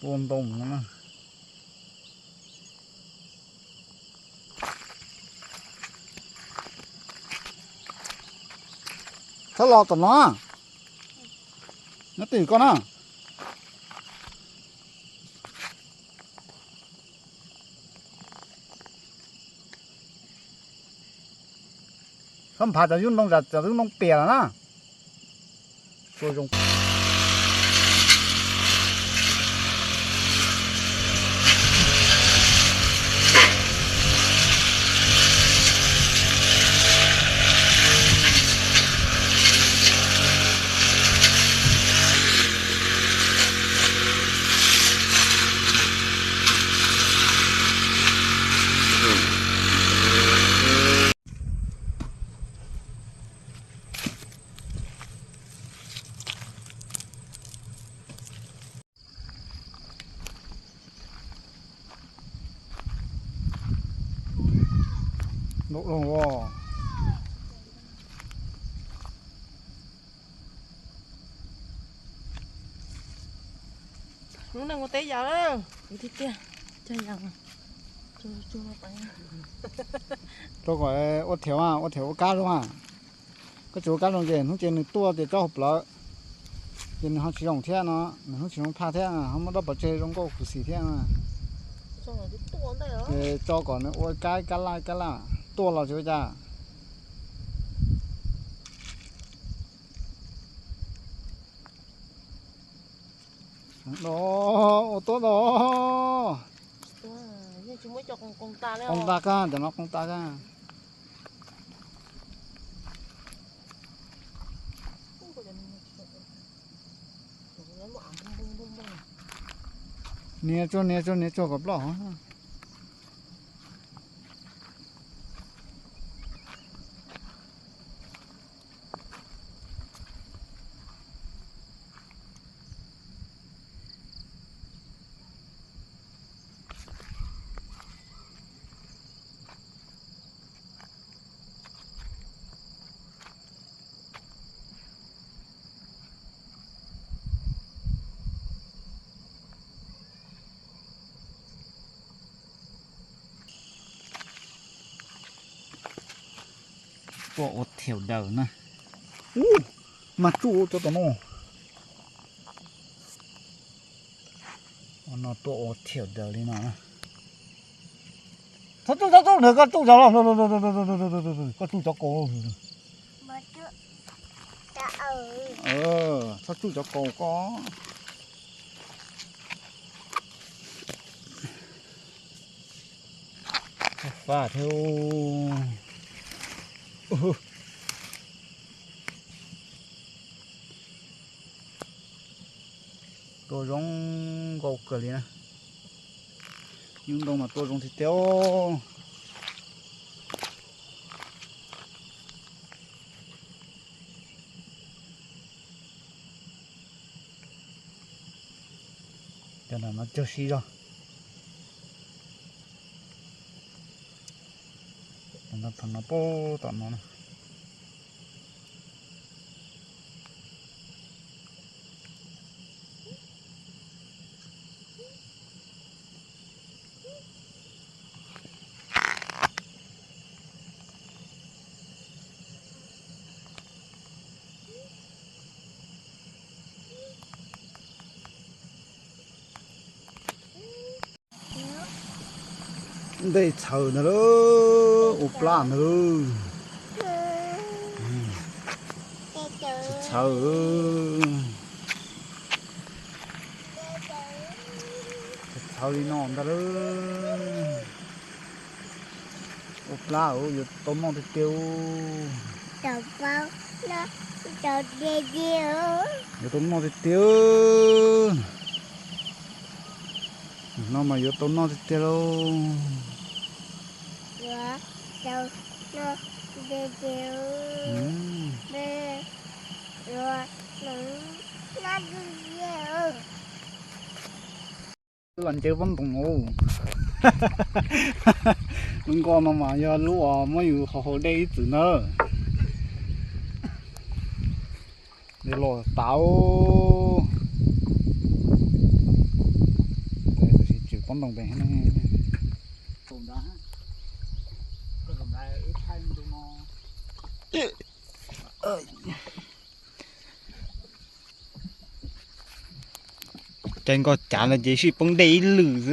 Ua ntoo no na. Txhob los tom no. Nyob twj ywm koj na. Txhob nphav cov yub ntoo, cov yub ntoo piam lawm na. Ntau dhau. Lub neej ua teb yog tiag tiag, cog yas, rau kom ua thiav, ua thiav ua kab zoo. Koj tsis ua kab zoo ces hnub ces nws tuaj ces tsob hauv plawv, ces nws ho tsis zoo thiab no, nws hnub tsis zoo phaj thiab, ho muab dob pov tseg zoo nkauj khuv xim thiab. Ces tso kom nws ua kab kab laj kab laj, tuaj los tsis ua cas. Ua tuab do. Qoos tas kag, cov no qoos tas kag. Nias tsuag nias tsuag nias tsuag kom ploj hov. Tuaj ua thiaum daws na. Ub, mas tsuj cov tom no. No tuaj ua thiaum daws li no. Txhob tsuj, txhob tsuj, nws koj tsuj cov, koj tsuj cov kaus. Txhob tsuj cov kaus koj. Faj thiab. Tuaj zoo nkauj kawg li na. Yub ntoo mas tuaj zoo tiag tiag. Cov no cog si zog. Thaum no pub tom no na. Ntej txhawv ntag lauj, ua plab ntag lauj. Txhawv, txhawv li no ntag lauj. Ua plab yuav tau noj tiag tiag. Yuav tau noj tiag tiag. No mas yuav tau noj tiag tiag lauj. Los ncaws pob ntoos. Lub nkoj no mas yog lub uas muab yus haus haus dej ib txwm na. Los tas. Nploos pem. Caij nkoj cav no ces sib poob dej ib lwm xwb.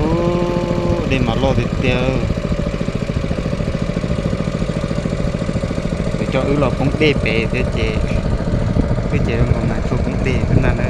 Ub, dej mas loj tiag tiag. Kuv coj wb los poob dej pem thiab ces, wb ces zoo nkaus mas txhua poob dej xwb ntag na.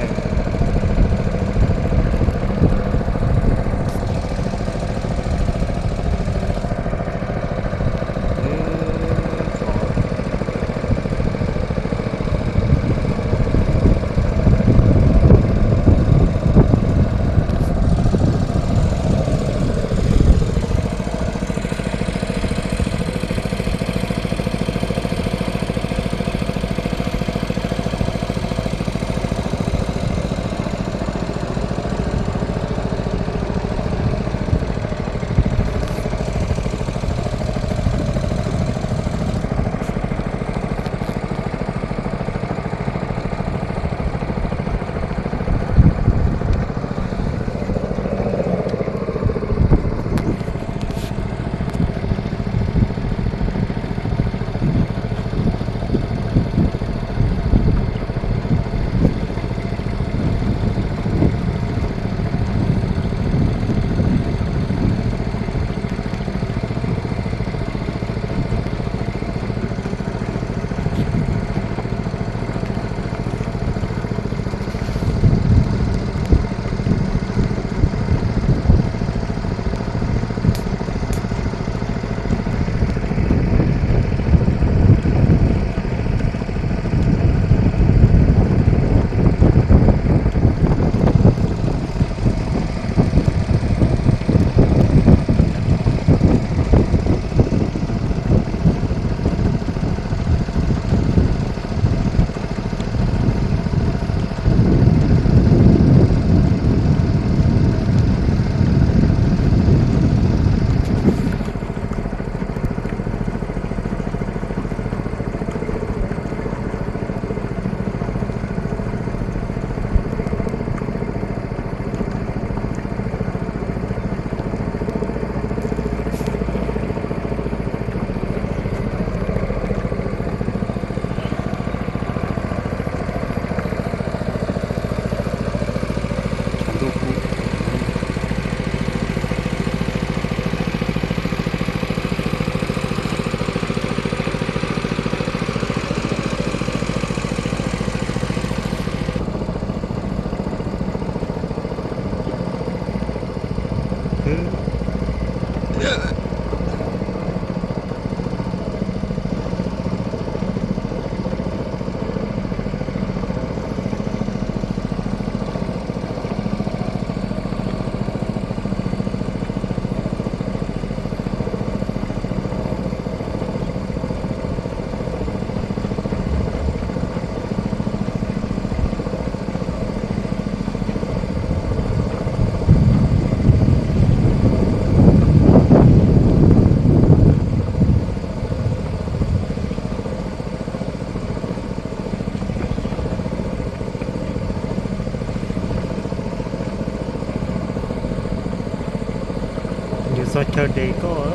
Txog chaw de koj.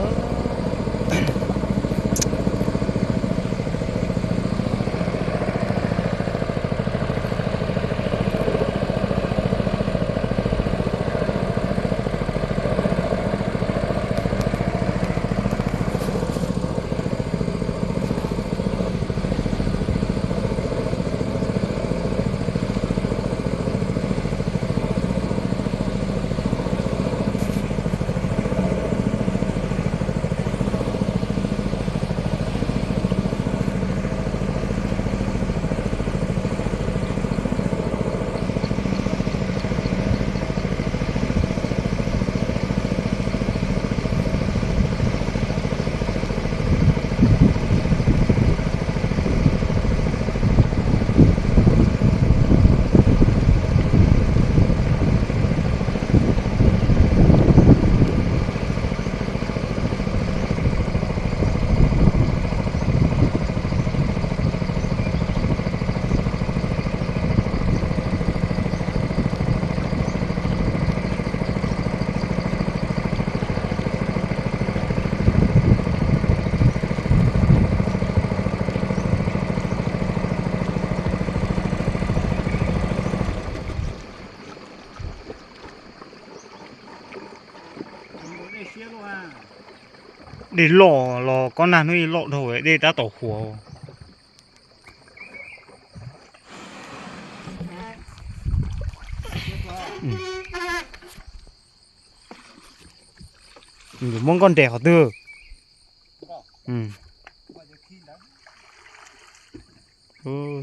Dej loj los kob nag hnub ib loj dhau, dej tab tom huam. Yuav muab nkoj nres qhov twg?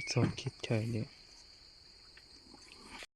Txog kiag chaw li.